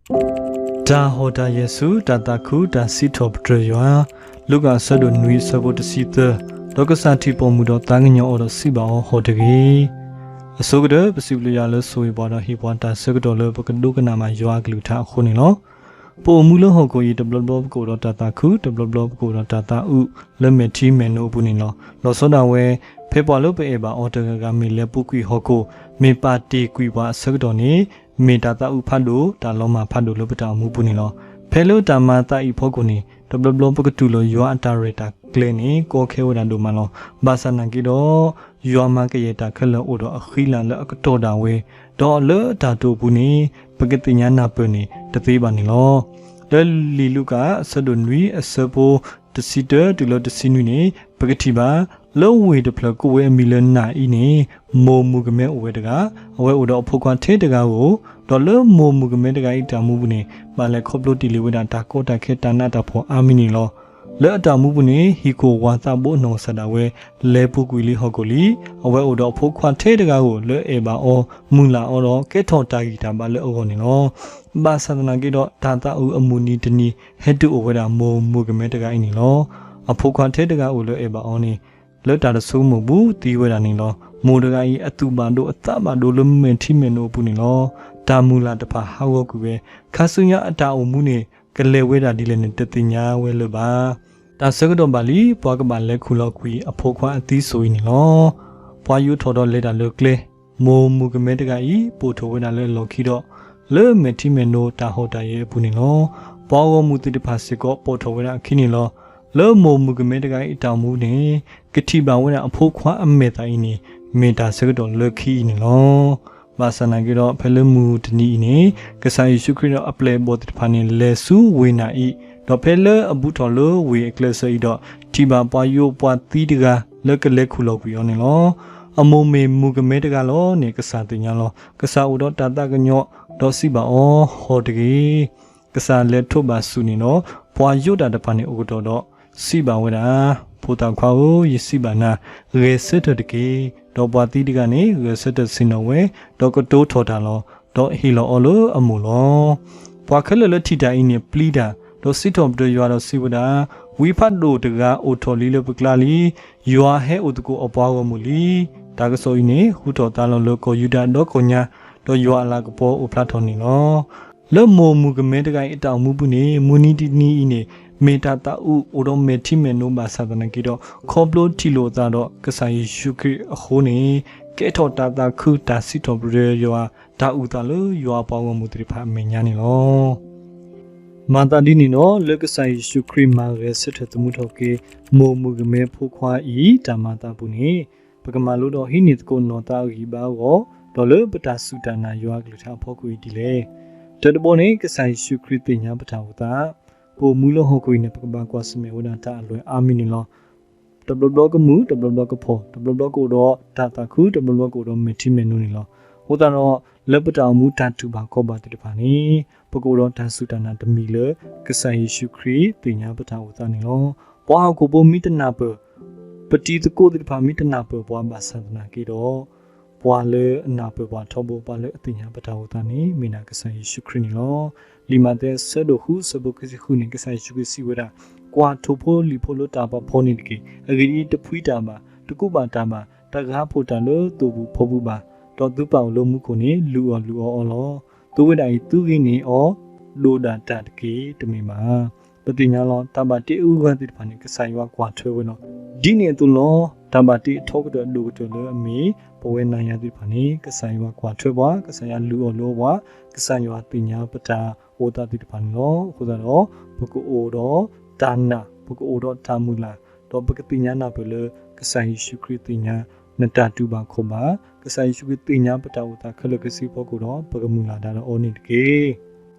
တၢ်ဟီၣ်တၢ်ယဲၢ်ဆူတၢ်သးခုတၢ်စံးထီၣ်ပတြၢၤယွၤ, လူၤကၣ်အဆၢဒိၣ်နွံအဆၢဖိတဆံသၢ, ဒီးကစၢ်ထံၣ်ပိာ်မုၣ်ဒီးသးကညီၤအီၤဒီးစံးဘၣ်အီၤဟီၣ်တဂ့ၤ. အဆိကတၢၢ် ပစံးဘျုးယွၤလၢဆိၣ်ဂ့ၤပှၤဒီးဟ့ၣ်ပှၤတၢ်ဆၢကတီၢ်လၢပကဒိကနၣ်ဘၣ်ယွၤအကလုၢ်ကထါအဃိန့ၣ်လီၤ. ပအိၣ်မူလၢဟီၣ်ခိၣ်အံၤ တဘျီဘျီပကအိၣ်ဒီးတၢ်သးခု, တဘျီဘျီပကအိၣ်ဒီးတၢ်သးအုးလၢမဲာ်ထံမဲာ်နိအပူၤန့ၣ်လီၤ. လီၤဆီဒၣ်ဝဲ ဖဲပှၤလၢပအဲၣ်ဘၣ်အီၤတဂၤဂၤမ့ၢ်လဲၤပူၤကွံာ်ဟီၣ်ခိၣ်, မ့ၢ်ပာ်တ့ၢ်ကွံာ်ပှၤအဆၢကတီၢ်န့ၣ် မ့ၢ်တၢ်သးအုးဖးဒိၣ်, တၢ်လီၤမၢ်ဖးဒိၣ်လၢပတၢ်အိၣ်မူပူၤန့ၣ်လီၤ. ဖဲလၢတၢ်မၤအသးအံၤအဖီခိၣ်န့ၣ် တဘျီဘျီပကတူၢ်လိာ်ယွၤအတၢ်ရဲၣ်တၢ်ကျဲၤန့ၣ် ကီခဲဝဲဒၣ်ဒိၣ်မးလီၤ. ဘၣ်ဆၣ်နာ်က့ဒီး ယွၤမၤကယဲၢ်တၢ်ခဲလၢာ်အိၣ်ဒီးအဃံလၤလၢအကတီၢ်ဒၣ်ဝဲ, ဒီးလၢအတၢ်တိာ်အပူၤန့ၣ် ပကသ့ၣ်ညါနၢ်ပၢၢ်န့ၣ်တသ့ဘၣ်န့ၣ်လီၤ. လၢလံာ်လူၤကၣ်အဆၢဒိၣ်နွံအဆၢဖိ တဆံတၢတုၤလၢတဆံနွံန့ၣ် ပကထံၣ်ဘၣ်, လၢဝ့ၢ်တဖျၢၣ်ကိးဝဲအမံၤလၢနၢ်အံၤန့ၣ် မိၢ်မုၣ်ကမဲအိၣ်ဝဲတဂၤ, အဝဲအိၣ်ဒီးအဖိခွါထဲတဂၤဧိၤ, ဒီးလၢမိၢ်မုၣ်ကမဲတဂၤအံၤအတၢ်အိၣ်မူပူၤန့ၣ် ဘၣ်လဲၤခီဖျိတ့ၢ်လံဝဲဒၣ်တၢ်ကီတၢ်ခဲတၢ်နးတၢ်ဖှီၣ်အါမံၤန့ၣ်လီၤ. လၢအတၢ်အိၣ်မူပူၤန့ၣ် ဟံၣ်ခိၣ်ဝၤသးဘိအနီၢ်ကစၢ်ဒၣ်ဝဲ လဲၤပူၤကွံာ်လံဟီၣ်ခိၣ်လံ, အဝဲအိၣ်ဒီးအဖိခွါထဲတဂၤဧိၤ လၢအအဲၣ်ဘၣ်အီၤ မုၢ်လၢ်အီၤဒီးကဲထီၣ်တၢ်ဂံၢ်တၢ်ဘါလၢအဂီၢ်န့ၣ်လီၤ. ဘၣ်ဆၣ်သနာ်က့ဒီး တၢ်သးအုးအမုၢ်နံၤတနံၤ ဟဲတုၤအိၣ်ဝဲဒၣ်မိၢ်မုၣ်ကမဲတဂၤအံၤန့ၣ်လီၤ. အဖိခွါထဲတဂၤအိၣ်လၢအအဲၣ်ဘၣ်အီၤန့ၣ် လၢတၢ်တဆိကမိၣ်ပူၤသံဝဲဒၣ်န့ၣ်လီၤ. မိၢ်တဂၤအံၤ အသူၣ်ဘၣ်ဒိအသးဘၣ်ဒိလၢမဲာ်ထံမဲာ်နိအပူၤန့ၣ်လီၤ. တၢ်မုၢ်လၢ်တဖၣ်ဟးဂီၤကွံာ်ဝဲ, ခါဆူညါအတၢ်အိၣ်မူန့ၣ် ကလဲၤဝဲဒၣ်ဒ်လဲၣ်န့ၣ် တသ့ၣ်ညါဝဲလၢၤဘၣ်. တၢ်ဆၢကတီၢ်ဘၣ်လံ ပှၤကဘၣ်လဲၤခူၣ်လီၤကွံာ်အဖိခွါအသံစိၤအံၤန့ၣ်လီၤ. ပှၤယိးထီၣ်ဒီးလဲၤတၢ်လၢကျဲ, မိၢ်မုၣ်ကမဲတဂၤအံၤ ပိာ်ထီၣ်ဝဲဒၣ်လၢအလီၢ်ခံဒီး လၢမဲာ်ထံမဲာ်နိတၢ်ဟီၣ်တၢ်ယဲၢ်အပူၤန့ၣ်လီၤ. ပှၤဂီၢ်မုၢ်သ့ၣ်တဖၣ်စ့ၢ်ကီး ပိာ်ထီၣ်ဝဲဒၣ်အခံန့ၣ်လီၤ. လၢမိၢ်မုၣ်ကမဲတဂၤအံၤအတၢ်အိၣ်မူန့ၣ် ကထံၣ်ဘၣ်ဝဲဒၣ်အဖိခွါအမဲာ်သၣ်အံၤန့ၣ် မ့ၢ်တၢ်ဆၢကတီၢ်လၢခံအံၤန့ၣ်လီၤ. ဘၣ်ဆၣ်နာ်က့ဒီး ဖဲလၢမုၢ်တနံၤအံၤန့ၣ် ကစၢ်ယ့ၣ်ၡူးခရံာ်ဒီးအပျဲၢ်အဘီၣ်သ့ၣ်တဖၣ်န့ၣ် လဲၤဆူဝ့ၢ်နၢ်အံၤ, ဒီးဖဲလၢအဘူးထီၣ်လၢဝ့ၢ်အကျဲစၢၤအံၤဒီး ထံၣ်ဘၣ်ပှၤယိးပှၤသံတဂၤ လၢကလဲၤခူၣ်လီၤကွံာ်အီၤန့ၣ်လီၤ. အမိၢ်မ့ၢ်မုၣ်ကမဲတဂၤလီၤန့ၣ် ကစၢ်သ့ၣ်ညါလီၤ. ကစၢ်အိၣ်ဒီးတၢ်သးကညီၤ ဒီးစံးဘၣ်အီၤ ဟီၣ်တဂ့ၤ. ကစၢ်လဲၤထိးဘၣ်ဆူၣ်န့ၣ်ဒီး ပှၤယိးတၢ်တဖၣ်န့ၣ်အိၣ်ကတီၢ်ဒီး စံးဘၣ်ဝဲဒၣ်, ဖိသၣ်ခွါဧၢ, ယစံးဘၣ်နၤ, ဂဲၤဆၢထၢၣ်တက့ၢ်. ဒီးပှၤသံတဂၤန့ၣ် ဂဲၤဆၢထၢၣ်ဆ့ၣ်နီၤဝဲ, ဒီးကတိၤထီၣ်တၢ်လီၤ. ဒီးဟ့ၣ်လီၤအီၤလၢအမိၢ်လီၤ. ပှၤခဲလၢာ်လၢထံၣ်တၢ်အံၤန့ၣ်ပျံၤတၢ်, ဒီးစံးထီၣ်ပတြၢၤယွၤဒီးစံးဝဲဒၣ်, ဝံဖးဒိၣ်တဂၤအိၣ်ထီၣ်လံလၢပကျါလံ. ယွၤဟဲအိၣ်သကိးအပှၤဂီၢ်မုၢ်လံ. တၢ်ကစီၣ်အံၤန့ၣ် ဟူထီၣ်သါလီၤလၢကီၢ်ယူဒၤဒီကီၢ်ညါ, ဒီးယွၤအလၤကပီၤအိၣ်ဖျါထီၣ်န့ၣ်လီၤ. လၢမိၢ်မုၣ်ကမဲတဂၤအံၤအတၢ်အိၣ်မူပူၤန့ၣ် မုၢ်နံၤတနံၤအံၤန့ၣ် မ့ၢ်တၢ်သးအုးအိၣ်ဒီးမဲာ်ထံမဲာ်နိဘၣ်ဆၣ်သနာ်က့ဒီး ခီဖျိထံၣ်လိာ်အသးဒီးကစၢ်ယ့ၣ်ၡူးခရံာ်အဃိန့ၣ် ကဲထီၣ်တၢ်သးခုတၢ်စံးထီၣ်ပတြၢၤယွၤ တၢ်အုၣ်သးလၢယွၤအပှၤဂီၢ်မုၢ်သ့ၣ်တဖၣ်အမဲာ်ညါန့ၣ်လီၤ. မၤသးဒ်န့ၣ်ဒီး လၢကစၢ်ယ့ၣ်ၡူးခရံာ်မၤဂဲၤဆၢထၢၣ်သမူထီၣ်က့ၤ မိၢ်မုၣ်ကမဲဖိခွါအံၤတၢ်မၤအသးအပူၤန့ၣ် ပကမၤလိဒီးဟံးန့ၢ်သကိးနီၢ်သးအဂံၢ်ဘါအဂီၢ်, ဒီးလၢပတၢ်စူၢ်တၢ်နာ်ယွၤအကလုၢ်ကထါအဖီခိၣ်အံၤဒ်လဲၣ်. တၢတဘီန့ၣ် ကစၢ်ယ့ၣ်ၡူးခရံာ်သ့ၣ်ညါပတၢ်အိၣ်သး, ပအိၣ်မူလၢဟီၣ်ခိၣ်အံၤန့ၣ် ပကဘၣ်ကွၢ်ဆၢၣ်မဲာ်ဝဲဒၣ်တၢ်အလွဲၢ်အါမံၤန့ၣ်လီၤ. တဘျီဘျီကမုာ်, တဘျီဘျီကဖှီၣ်, တဘျီဘျီကအိၣ်ဒီးတၢ်သးခု, တဘျီဘျီကအိၣ်ဒီးမဲာ်ထံမဲာ်နိန့ၣ်လီၤ. အဃိသတးဒီး လၢပတၢ်အိၣ်မူတၢ်တူၢ်ဘၣ်ခီၣ်ဘၣ်သ့ၣ်တဖၣ်န့ၣ် ပကအိၣ်ဒီးတၢ်စူၢ်တၢ်နာ်တမံၤလၢ ကစၢ်ယ့ၣ်ၡူးခရံာ်သ့ၣ်ညါပတၢ်အိၣ်သးန့ၣ်လီၤ. ပှၤဟီၣ်ခိၣ်ဖိမ့ၢ်တနၢ်ပၢၢ်, ပတံၤသကိးသ့ၣ်တဖၣ်မ့ၢ်တနၢ်ပၢၢ်ပှၤဘၣ်ဆၣ်သနာ်က့ဒီး ပှၤလၢအနၢ်ပၢၢ်ပှၤထီဘိ ပှၤလၢအသ့ၣ်ညါပတၢ်အိၣ်သးန့ၣ် မ့ၢ်ဒၣ်ကစၢ်ယ့ၣ်ၡူးခရံာ်န့ၣ်လီၤ. လံာ်မးသဲအဆၢဒိၣ်ဃုအဆၢဖိခံဆံဃုန့ၣ် ကစၢ်ယ့ၣ်ၡူးခရံာ်စံးဝဲဒၣ်, ကွၢ်ထိၣ်ဖိလံၣ်ဖိလၢတၢ်ပာ်ဖီန့ၣ်တက့ၢ်. အဂ့ၢ်ဒ်အံၤ, တဖှံတၢ်ဘၣ်, တကူးဘၣ်တၢ်ဘၣ်, တဂါဖိၣ်တၢ်လၢသိၣ်ပူၤဖီပူၤဘၣ်, ဒီးသုပၢ်အိၣ်လၢမူခိၣ်န့ၣ် လုၢ်အီၣ်လုၢ်အီအီၤလီၤ. သုဝဲဒၣ်အံၤ သုဂ့ၤန့ၢ်အီၤ ဒိၣ်ဒၣ်တၢ်တက့ၢ်, တမ့ၢ်ဘၣ်. ပသ့ၣ်ညါလီၤ, တၢ်ဘၣ်တ့အဂုၤအဂၤသ့ၣ်တဖၣ်န့ၣ် ကစၢ်ယွၤကွၢ်ထွဲဝဲလီၤ. ဒ်န့ၣ်အသိးလီၤ, တၢ်ဘၣ်တ့အထီကတၢၢ်အဒိၣ်ကတၢၢ်လၢအမ့ၢ် ပဝဲနၤယၤသ့ၣ်တဖၣ်န့ၣ် ကစၢ်ယွၤကွၢ်ထွဲပှၤ, ကစၢ်ယွၤလုၢ်အီၣ်လုၢ်အီပှၤ, ကစၢ်ယွၤသ့ၣ်ညါပတၢ်အိၣ်သးသ့ၣ်တဖၣ်န့ၣ်လီၤ. အဃိသတးဒီး ပကအိၣ်ဒီးတၢ်နာ်, ပကအိၣ်ဒီးတၢ်မုၢ်လၢ်, ဒီးပကသ့ၣ်ညါနၢ်ပၢၢ်လၢ ကစၢ်ယ့ၣ်ၡူးခရံာ်သ့ၣ်ညါ နတၢ်တူၢ်ဘၣ်ခီၣ်ဘၣ်, ကစၢ်ယ့ၣ်ၡူးခရံာ်သ့ၣ်ညါပတၢ်အိၣ်သးခဲလၢာ်ခဲဆ့အဖီခိၣ်ဒီး ပကမုၢ်လၢ်ဒၣ်ဒီးအီၤန့ၣ်တက့ၢ်.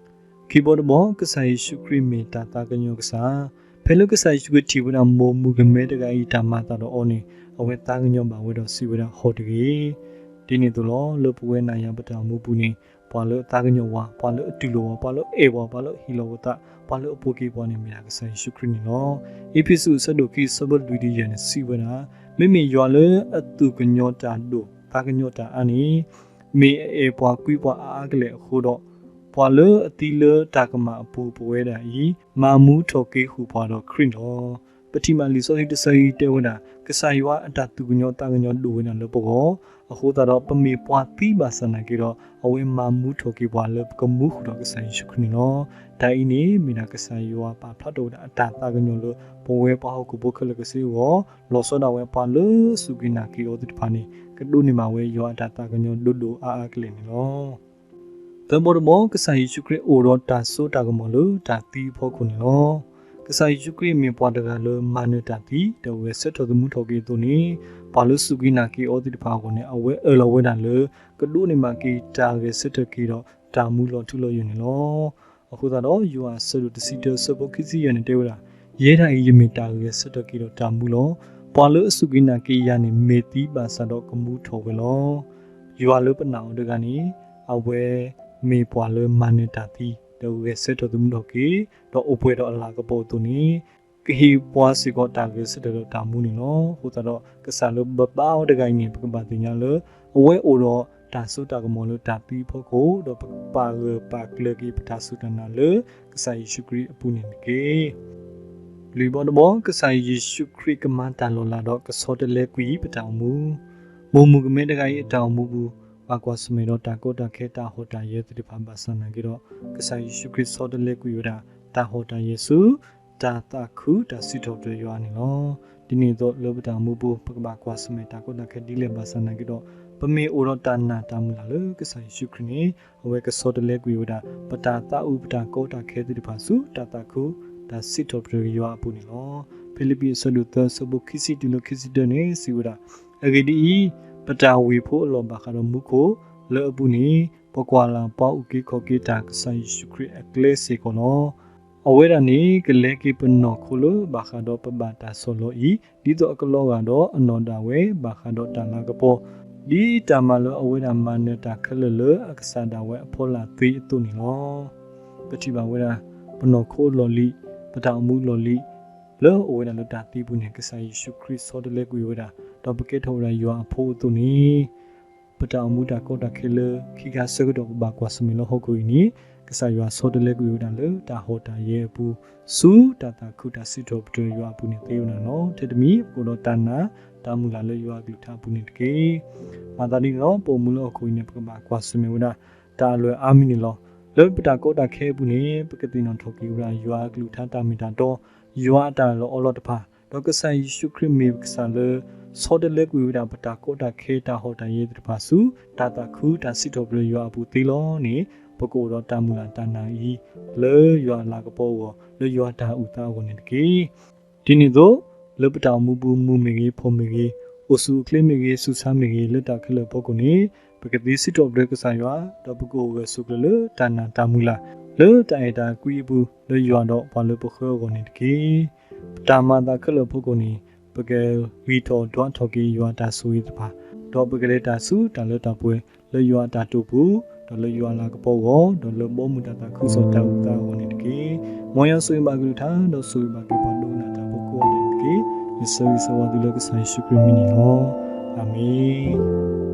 ခံဘီတဘီ, ကစၢ်ယ့ၣ်ၡူးခရံာ်မ့ၢ်တၢ်သးကညီၤကစၢ်. ဖဲလၢကစၢ်ယ့ၣ်ၡူးခရံာ်ထံၣ်ဝဲဒၣ်မိၢ်မုၣ်ကမဲတဂၤအံၤတၢ်မၤအသးဒီးအီၤန့ၣ် အဝဲသးကညီၤဘၣ်ဝဲဒီးစံးဝဲဒၣ် ဟီၣ်တဂ့ၤ. ဒ်န့ၣ်အသိးလီၤ, လၢပဝဲနၤယၤပတၢ်အိၣ်မူပူၤန့ၣ် ပှၤလၢအသးကညီၤပှၤ, ပှၤလၢအတူၢ်လိာ်ပှၤ, ပှၤလၢအအဲၣ်ပှၤ, ပှၤလၢအဟ့ၣ်လီၤအသး, ပှၤလၢအပူၤက့ၤပှၤန့ၣ် မ့ၢ်ဒၣ်ကစၢ်ယ့ၣ်ၡူးခရံာ်န့ၣ်လီၤ. အ့းဖ့းစူးအဆၢဒိၣ်ခံအဆၢဖိလွံၢ်တုၤယဲၢ်န့ၣ် စံးဝဲဒၣ်, မ့မ့ၢ်ယွၤလၢအသူၣ်ကညီၤတၢ်ဒိၣ် သးကညီၤတၢ်အါန့ၣ် မ့ၢ်အအဲၣ်ပှၤကွံပှၤအါအါကလဲာ်အဃိဒီး ပှၤလၢအသံလၢတၢ်ကမၣ်အပူၤ ပဝဲဒၣ်အံၤ မၤမူထီၣ်က့ၤဃုာ်ပှၤဒီးခရံာ်လီၤ. ပထံၣ်ဘၣ်လံာ်စီဆှံတဆၢအံၤတဲဝဲဒၣ် ကစၢ်ယွၤအတၢ်သူၣ်ကညီၤသးကညီၤဒိၣ်ဝဲဒၣ်လၢပဂီၢ်, အဃိသတးဒီး ပမ့ၢ်ပှၤသံဘၣ်ဆၣ်နာ်က့ဒီး အဝဲမၤမူထီၣ်က့ၤပှၤလၢပကမူဃုာ်ဒီးကစၢ်ယ့ၣ်ၡူးခရံာ်န့ၣ်လီၤ. တၢ်အံၤန့ၣ် မ့ၢ်ဒၣ်ကစၢ်ယွၤပာ်ဖျါထီၣ်ဝဲဒၣ်အတၢ်သးကညီၤလၢ ပဝဲပှၤဟီၣ်ခိၣ်ဖိခဲလၢာ်ကစ့အဂီၢ်, လီၤဆီဒၣ်ဝဲပှၤလၢစူၢ်က့ၤနာ်က့ၤအီၤသ့ၣ်တဖၣ်န့ၣ် ကဒိးန့ၢ်ဘၣ်ဝဲယွၤအတၢ်သးကညီၤဒိၣ်ဒိၣ်အါအါကလဲာ်န့ၣ်လီၤ. သၢဘီတဘီ ကစၢ်ယ့ၣ်ၡူးခရံာ်အိၣ်ဒီးတၢ်စိတၢ်ကမီၤလၢတၢ်သံအဖီခိၣ်န့ၣ်လီၤ. ကစၢ်ယ့ၣ်ၡူးခရံာ်မ့ၢ်ပှၤတဂၤလၢမၤနၢၤတၢ်သံ ဒီးဂဲၤဆၢထၢၣ်သမူထီၣ်က့ၤအသိးန့ၣ်, ပှၤလၢစူၢ်က့ၤနာ်က့ၤအီၤသ့ၣ်တဖၣ်အဂီၢ်န့ၣ် အဝဲအၢၣ်လီၤဝဲဒၣ်လၢ ကဒိးန့ၢ်ဘၣ်က့ၤတၢ်ဂဲၤဆၢထၢၣ်က့ၤဒီးတၢ်မူလီၤထူလီၤယိာ်န့ၣ်လီၤ. အဃိသတးဒီး ယိၤဟၣ်အဆၢဒိၣ်တဆံတၢ အဆၢဖိခံဆံယဲၢ်န့ၣ်တဲဝဲဒၣ်, ယဲဒၣ်အံၤယမ့ၢ်တၢ်ဂဲၤဆၢထၢၣ်က့ၤဒီးတၢ်မူလီၤ. ပှၤလၢအစူၢ်က့ၤနာ်က့ၤယၤန့ၣ် မ့ၢ်သံဘၣ်ဆၣ်ဒီးကမူထီၣ်ဝဲလီၤ. ယွၤလၢပနာ်အီၤတဂၤန့ၣ် အဝဲမ့ၢ်ပှၤလၢမၤနၢၤတၢ်သံ ဒီးဂဲၤဆၢထၢၣ်သမူထီၣ်က့ၤ ဒီးအိၣ်ပှဲၤဒီးအလၤကပီၤအသိးန့ၣ် ကဟ့ၣ်ပှၤစ့ၢ်ကီးတၢ်ဂဲၤဆၢထၢၣ်ဒီးတၢ်မူန့ၣ်လီၤ. အဃိသတးဒီး ကစၢ်လၢပဘါအီၤတဂၤအံၤန့ၣ် ပကဘၣ်သ့ၣ်ညါလၢ အဝဲအိၣ်ဒီးတၢ်စိတၢ်ကမီၤလၢတၢ်သံအဖီခိၣ် ဒီးပကပာ်ဂၢၢ်ပာ်ကျၢၤက့ၤပတၢ်စူၢ်တၢ်နာ်လၢကစၢ်ယ့ၣ်ၡူးခရံာ်အပူၤန့ၣ်တက့ၢ်. လွံၢ်ဘီတဘီ ကစၢ်ယ့ၣ်ၡူးခရံာ်ကမၤတၢ်လီၤလးဒီးကဆီတလဲကွံာ်ပတၢ်အိၣ်မူ, မိၢ်မုၣ်ကမဲတဂၤအံၤအတၢ်အိၣ်မူပူၤ ဘၣ်ကွၢ်ဆၢၣ်မဲာ်ဒီးတၢ်ကီတၢ်ခဲတၢ်ဟီၣ်တၢ်ယၢၤသ့ၣ်တဖၣ်ဘၣ်ဆၣ်နာ်က့ဒီး ကစၢ်ယ့ၣ်ၡူးခရံာ်ဆီတလဲကွံာ်ဝဲဒၣ် တၢ်ဟီၣ်တၢ်ယၢၤဆူ တၢ်သးခုတၢ်စံးထီၣ်ပတြၢၤယွၤန့ၣ်လီၤ. ဒ်န့ၣ်အသိးလၢပတၢ်အိၣ်မူပူၤ ပကဘၣ်ကွၢ်ဆၢၣ်မဲာ်တၢ်ကီတၢ်ခဲဒ်လဲၣ်ဘၣ်ဆၣ်နာ်က့ဒီး ပမ့ၢ်အိၣ်ဒီးတၢ်နာ်တၢ်မုၢ်လၢ်လၢကစၢ်ယ့ၣ်ၡူးခရံာ်န့ၣ် အဝဲကဆီတလဲကွံာ်ဝဲဒၣ် ပတၢ်သးအုးပတၢ်ကီတၢ်ခဲသ့ၣ်တဖၣ်ဆူ တၢ်သးခုတၢ်စံးထီၣ်ပတြၢၤယွၤအပူၤန့ၣ်လီၤ. ဖံလံးပံးအဆၢဒိၣ်သၢ အဆၢဖိခံဆံတုၤလၢခံဆံတၢန့ၣ် စံးဝဲဒၣ်, အဂ့ၢ်ဒ်အံၤ, ပတၢ်ဝ့ၢ်ဖိအလီၢ်ဘၣ်ဃးဒီးမူခိၣ်လၢအပူၤန့ၣ် ပကွၢ်လၢ်ပှၤအုၣ်က့ၤခီၣ်က့ၤတၢ် ကစၢ်ယ့ၣ်ၡူးခရံာ်အကျဲစ့ၢ်ကီးလီၤ. အဝဲဒၣ်န့ၣ် ကလဲၤက့ၤပနီၢ်ခိလၢဘၣ်ဃးဒီးပဘၣ်တၢ်ဆီၣ်လီၤအံၤ ဒ်သိးအကလီၤဂာ်ဒီးအနီၢ်ဒၣ်ဝဲဘၣ်ဃးဒီးတၢ်လၤကပီၤ, ဒ်တၢ်မၤလၢအဝဲဒၣ်မၤနၢၤတၢ်ခဲလၢာ်လၢအကစၢ်ဒၣ်ဝဲအဖီလာ်သ့အသိးန့ၣ်လီၤ. ပထံၣ်ဘၣ်ဝဲဒၣ် ပနီၢ်ခိအလီၢ်လံၤ, ပတၢ်အိၣ်မူအလီၢ်လံၤ လၢအိၣ်ဝဲဒၣ်လၢတၢ်သံပူၤန့ၣ် ကစၢ်ယ့ၣ်ၡူးခရံာ်ဆီတလဲကွံာ်ဝဲဒၣ် ဒီးပကဲထီၣ်ဝဲဒၣ်ယွၤအဖိအသိးန့ၣ် ပတၢ်အိၣ်မူတၢ်ကီတၢ်ခဲလၢခံခါဆၢကတီၢ်ပဘၣ်ကွၢ်ဆၢၣ်မဲာ်လၢဟီၣ်ခိၣ်အံၤန့ၣ် ကစၢ်ယွၤဆီတလဲကွံာ်ဝဲဒၣ်လၢတၢ်ဟီၣ်တၢ်ယၢၤအပူၤ ဆူတၢ်သးခုတၢ်စံးထီၣ်ပတြၢၤယွၤအပူၤန့ၣ်သ့ဝဲဒၣ်န့ၣ်လီၤ. ထဲတမံၤ ပကအိၣ်ဒီးတၢ်နာ် တၢ်မုၢ်လၢ်လၢယွၤအကလုၢ်ကထါအပူၤန့ၣ်တက့ၢ်. မၤသးဒ်န့ၣ်ဒီး ပအိၣ်မူလၢဟီၣ်ခိၣ်အံၤန့ၣ် ပကဘၣ်ကွၢ်ဆၢၣ်မဲာ်ဝဲဒၣ် တၢ်အလွဲၢ်အါမံၤန့ၣ်လီၤ. လၢပတၢ်ကီတၢ်ခဲအပူၤန့ၣ် ပကသ့ၣ်နီၣ်ထီၣ်က့ၤဝဲဒၣ် ယွၤအကလုၢ်ကထါတၢ်မ့ၢ်တၢ်တီ, ယွၤအတၢ်အၢၣ်လီၤအီလီၤတဖၣ်, ဒီးကစၢ်ယ့ၣ်ၡူးခရံာ်မ့ၢ်ပကစၢ်လၢ ဆီတလဲကွံာ်ဝဲဒၣ်ပတၢ်ကီတၢ်ခဲတၢ်ဟီၣ်တၢ်ယၢၤသ့ၣ်တဖၣ်ဆူ တၢ်သးခုတၢ်စံးထီၣ်ပတြၢၤယွၤအပူၤသ့လီၤန့ၣ် ပကအိၣ်ဒီးတၢ်မုၢ်လၢ်တၢ်နာ်အံၤ လၢယွၤအလၤကပီၤအဂီၢ် လၢယွၤတၢ်အုၣ်သးအဂီၢ်န့ၣ်တက့ၢ်. ဒ်န့ၣ်အသိး လၢပတၢ်အိၣ်မူပူၤ မုာ်မ့ၢ်ဂ့ၤ ဖိးမ့ၢ်ဂ့ၤ, အိၣ်ဆူၣ်အိၣ်ချ့မ့ၢ်ဂ့ၤ ဆူးဆါမ့ၢ်ဂ့ၤ လၢတၢ်ခဲလၢာ်အဖီခိၣ်န့ၣ် ပကသ့စံးထီၣ်ပတြၢၤကစၢ်ယွၤ ဒီးပကအိၣ်ဂၢၢ်ဆိးကျၢၤလၢတၢ်နာ်တၢ်မုၢ်လၢ် လၢတၢ်အဲၣ်တၢ်ကွံအပူၤ လၢယွၤဒီးပှၤလၢပဃၢအဂီၢ်န့ၣ်တက့ၢ်. တၢ်မၤအသးခဲလၢာ်အဖီခိၣ်န့ၣ် ပကဂံၢ်ထီၣ်ဒွးထီၣ်က့ၤယွၤအတၢ်ဆိၣ်ဂ့ၤတဖၣ်, ဒီးပကလဲၤတၢ်ဆူတၢ်လၢတၢ်ပှဲၤ လၢယွၤအတၢ်တိာ်ပူၤ, ဒီးလၢယွၤအလၤကပီၤအဂီၢ်, ဒီးလၢဘီမုၢ်တၢ်သးခုကစီၣ်တၢ်အုၣ်သးအဂီၢ်န့ၣ်တက့ၢ်. မ်ယွၤဆိၣ်ဂ့ၤဘၣ်ကလုၢ်ကထါ ဒီးဆိၣ်ဂ့ၤဘၣ်က့ၤပှၤဒိကနၣ်တၢ်ဖိကိးဂၤဒဲးန့ၣ်တက့ၢ်. ယဆၢဂ့ၤဆၢဝါသုလၢကစၢ်ယ့ၣ်ၡူးခရံာ်အမံၤန့ၣ်လီၤ. အၤမ့ၣ်.